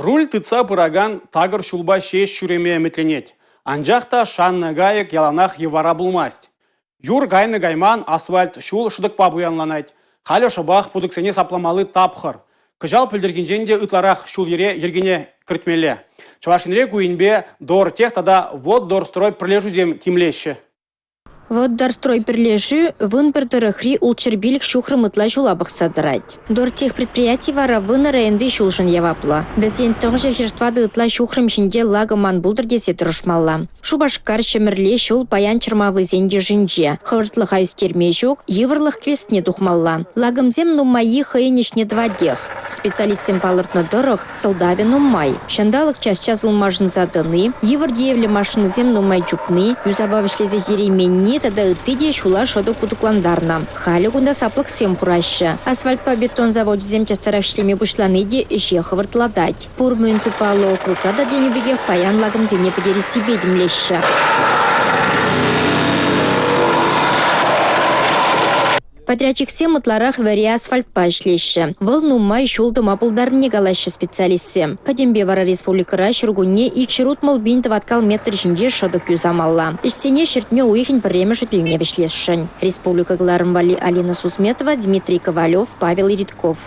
Руль тытса пыракан такӑр ҫулпа ҫеҫ ҫӳреме ӗмӗтленет. Анчах та шаннӑ кайӑк яланах йӑвара пулмасть. Юр кайнӑ-кайман асфальт ҫул шӑтӑкпа пуянланать. Халӗ шӑпах путӑксене сапламалли тапхӑр. Кӑҫал пӗлтӗрхинчен те ытларах ҫул-йӗре йӗркене кӗртмелле. Чӑваш Енре ку енпе «Дортех» тата «Воддорстрой» пӗрлешӳсем тимлеҫҫӗ. «Воддорстрой» пӗрлешӳ 11 тӑрӑхри 605 ҫухрӑм ытла ҫула пӑхса тӑрать. «Дортех» предприяти вара 10 районти ҫулшӑн яваплӑ. Вӗсен 944 ытла ҫухрӑм ҫинче лакӑм ан пултӑр тесе тӑрӑшмалла. Шупашкар, Ҫӗмӗрле ҫул паян чӑрмавлисен йышӗнче. Хӑвӑртлӑха ӳстерме ҫук, йывӑрлӑх квестне тухмалла. Лакӑмсем нумаййи хӑйӗн ӗҫне тӑватех. Специалистсем палӑртнӑ тӑрӑх, сӑлтавӗ нумай. Ҫанталӑк час-час ылмашӑнса тӑни, йывӑр тиевлӗ машинӑсем нумай чупни, юсава вӗҫлесе ҫитерейменни тата ытти те ҫула шӑтӑк-путӑклантарнӑ. Халӗ кунта саплӑксем хураҫҫӗ. Асфальтпа бетон завочӗсем частарах ӗҫлеме пуҫлани те ӗҫе хӑвӑртлатать. Пур муниципаллӑ округра та тенӗ пекех паян лакӑмсене пӗтерессипе тимлеҫҫӗ. Подрядчиксем ытларах вӗри асфальтпа ӗҫлеҫҫӗ. Вӑл нумай ҫул тӑма пултарнине калаҫҫӗ специалистсем. Пӗтӗмпе вара республикӑра ҫуркунне 260 пин тӑваткал метр ҫинче шӑтӑк юсамалла. Ӗҫсене ҫӗртме уйӑхӗн пӗрремӗшӗ тӗлне вӗҫлесшӗн. Республика кӑларӑм валли Алина Сусметова, Дмитрий Ковалев, Павел Иритков.